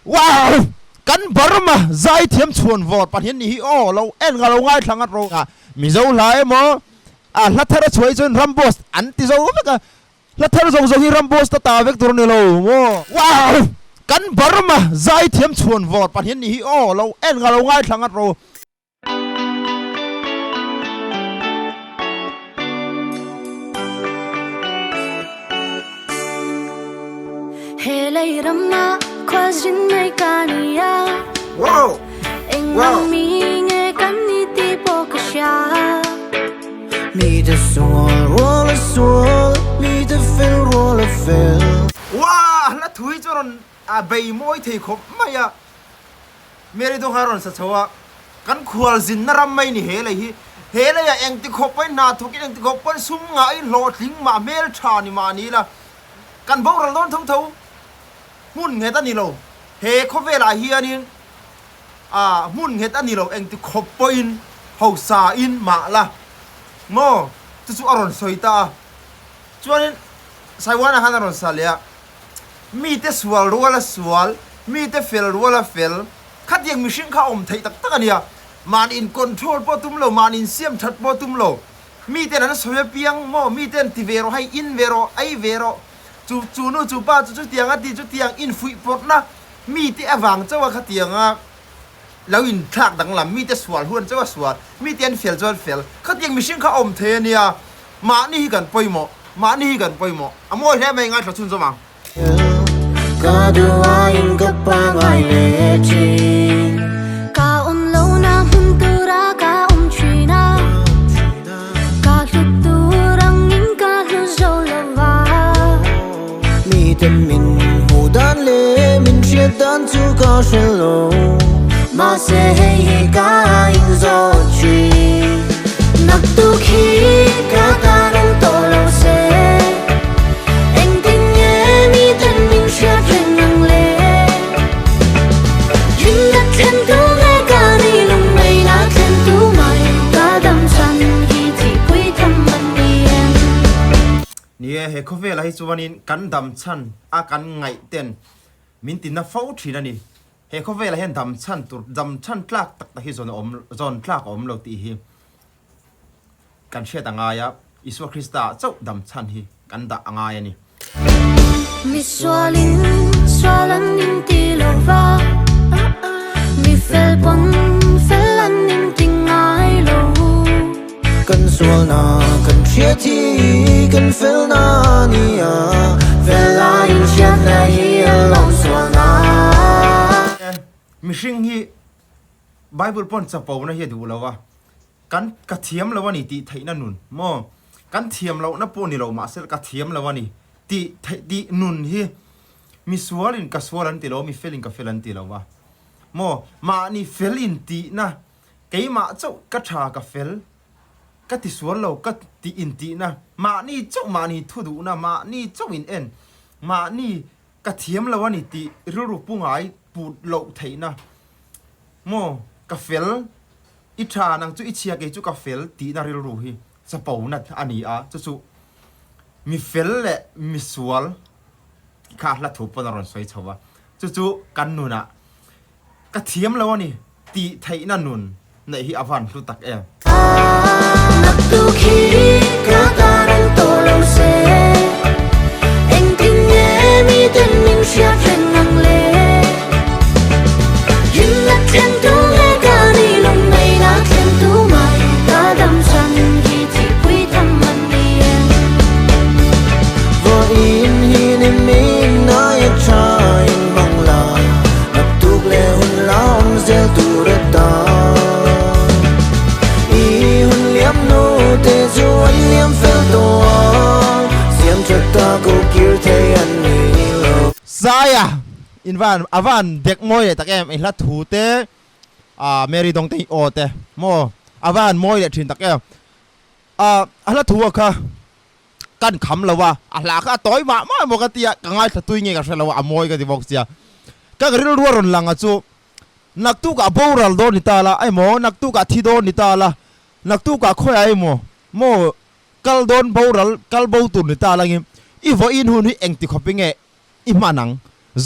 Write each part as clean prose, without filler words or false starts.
Wow! Kan Burma zaithiam chhuan vawr pahnih an nih hi aw, lo en nga lo ngaithla ngat rawh. Mizo hla emaw a hla thar a chhuah hi chuan Ramboss an ti zo vek a, hla thar zawng zawng hi Ramboss ta ta vek tur a ni lo maw? Wow! Kan Burma zaithiam chhuan vawr pahnih an nih hi aw, lo en nga lo ngaithla ngat rawh. Wow! Wow! Wow! Hla thu hi chu a rawn bei mawi thei khawp mai a. Mary Dawng kha a rawn sa chho a, Kan khual zinna ram mai ni he lei hi. He leiah engti khawp pawn hna thawkin engti khawp pawn sum ngaiin hlawhtling mah hmel tha ni mah ni ila, kan boral dawn tho tho hmun nghet a ni lo. He khawvelah hianin ah hmun nghet a ni lo engti khawp pawhin hausa in mah la maw chu chu a rawn sawi ta a. Chuanin Saiwana khan a rawn sa leh a. Mite sual ruala sual, mite fel ruala fel, khatiang mihring kha awm theih tak tak a nia. Mahni in control pawh tum lo, mahni in siam that pawh tum lo. Miten an sawi apiang maw, miten ti ve rawh hei, in ve rawh, ei ve rawh, chu chu nu chu pa chu chutiang a ti chutiang infuih pawrhna mite avang chauha khatianga lo inthlak danglam, mite sual huan chauha sual, mite an fel chuan fel, khatiang mihring kha awm thei a nia. Mahni hi kan pawimawh, mahni hi kan pawimawh. A mawi hle mai ngaithla chhunzawm ang. Ka duaiin ka pangai leh thin. Ka awm lohna hmun tura ka awm thin a, ka hlut tur angin ka hlu zo lo va. Miten min hmuh dan leh min hriat dan chu ka hre lo, mahse hei hi ka inzawt thin. Naktuk hi ka tan awm tawh lo se, engtin nge miten min hriat reng ang le? Rinna thlen tu nge ka ni lungmeina thlen tu mai, ka dam chhan hi thihpui tham a ni em? Ni e, he khawvelah hi chuanin kan dam chhan a kan ngaih ten min tina fo thin a ni. He khawvelah hian dam chhan tur, dam chhan tlak tak tak hi zawn a awm, zawn tlak a awm lo tih hi kan hriat a ngai a, Isua Krista ah chauh dam chhan hi kan dah a ngai a ni. Mi sualin sual an inti lo va, mi fel pawn fel an inti ngai lo. Kan sualna kan hriat hi kan felna a ni a, fel a inhriatna hi a lawm sualna. Mihring hi Bible pawn chapona hi a duh lo a, kan ka thiam lo a ni tih theihna nun maw, kan thiam lohna pawh ni lo mahse ka thiam lo a ni tih theih tih nun hi mi sualin ka sual an ti lo, mi felin ka fel an ti lo a maw, mahni fel intihna Keimah chauh ka tha ka fel, ka ti sual lo ka ti intihna, mahni chauh mahni thu duhna, mahni chauh in en, mahni ka thiam lo a ni tih rilru pu ngai put loh theihna maw ka fel, i tha nang chu i chhia kei chu ka fel tihna rilru hi chapona a ni a, chu chu mi fel leh mi sual kha hla thu pawn a rawn sawi chho va, chu chu kan nunah Ka thiam lo a ni tih theihna nun neih hi a van hlu tak em. Naktuk hi ka tan an tawh lo se, engtin nge miten min hriat reng ang le? Hlimna thlen tu nge ka ni lungmeina thlen tu mai, ka dam chhan hi thihpui tham a ni em? Vawiin hi ni min aia tha in hmang la, Naktuk leh hun la awm zel tur a ta. I hun liam hnu te chu an liam fel tawh a, siam that ta ko kir thei an ni lo. Saia in van a van dek mawi leh tak em i hla thu te ah Mary Dawngte i aw te maw a van mawi leh thin tak em ah a hla thu a kha Kan kham lo a, a hla kha a tawi mah mah emaw ka ti a, ka ngaithla tui nge ka hre lo a, a mawi ka ti bawk sia. Ka rilru a rawn lang a chu, naktukah boral dawn ni ta la emaw, naktukah thi dawn ni ta la, naktukah khawiah emaw maw kal dawn boral kal bo tur ni ta langin i vawiin hun hi engti khawpin nge i hman ang?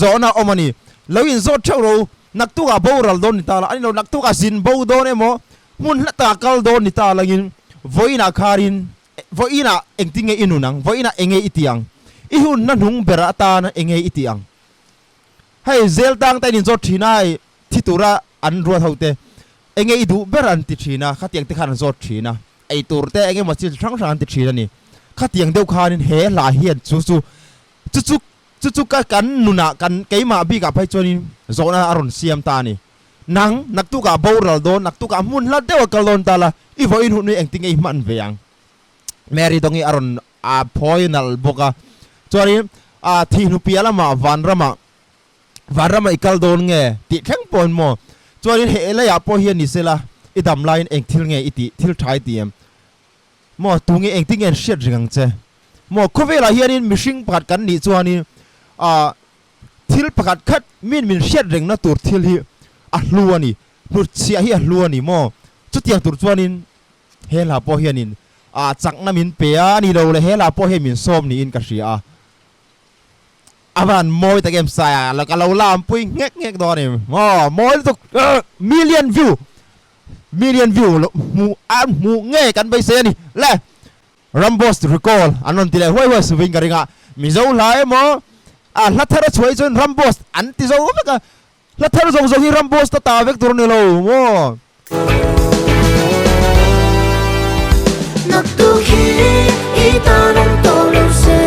Zawhna a awm a ni. Lo inzawt theuh ro u, naktukah boral dawn ni ta la, a ni lo naktukah zin bo dawn emaw, hmun hla takah kal dawn ni ta langin vawiinah kharin vawiinah engtin nge i nun ang, vawiinah enge i tih ang, i hun hnahnung ber atana enge i tih ang. Hei zel tang te an inzawt thin a, hei thi tura an ruat ho te enge i duh ber an ti thin a, khatiang te khan an zawt thin a, ei tur te enge maw thil hrang hrang an ti thin a ni. Khatiang deuh khanin he hla hian chu chu chu chu Chu chu ka kan nunah kan keimah bikah phei chuanin zawhna a rawn siam ta a ni. Nang, naktukah boral dawn, naktukah hmun hla deuh a kal dawn ta la, i vawiin hun hi engtin nge i hman ve ang? Mary Dawngi a rawn a phawi nalh bawk a. Chuanin, a thihnu piah lamah vanramah, vanramah i kal dawn nge tih thleng pawhin maw? Chuanin he leiah pawh hian ni sela, i dam laiin eng thil nge i tih, thil tha i ti em? Maw, tunge engtin nge an hriat reng ang che? Maw, khawvelah hianin mihring pakhat kan nih chuanin ah thil pakhat khat min min hriat rengna tur thil hi a hlu a ni, hnutchhiah hi a hlu a ni maw? Chutiang tur chuanin he hla pawh hianin ah chakna min pe a, a ni lo le he hla pawh hian min sawm niin ka hria a. A van mawi tak em Saia, ka lo lampui nghek nghek dawn a ni maw? Mawi lutuk, million view! Million view lo hmuh an hmuh nge kan beisei a ni le. Ramboss recall an rawn ti leh huai huai suvin ka ring a, Mizo hla emaw a hla thar a chhuah hi chuan Ramboss an ti zo vek a, hla thar zawng zawng hi Ramboss ta ta vek tur a ni lo maw? Naktuk hi i tan awm tawh lo se,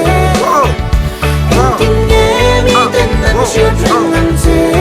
engtin nge miten an hriat reng ang che?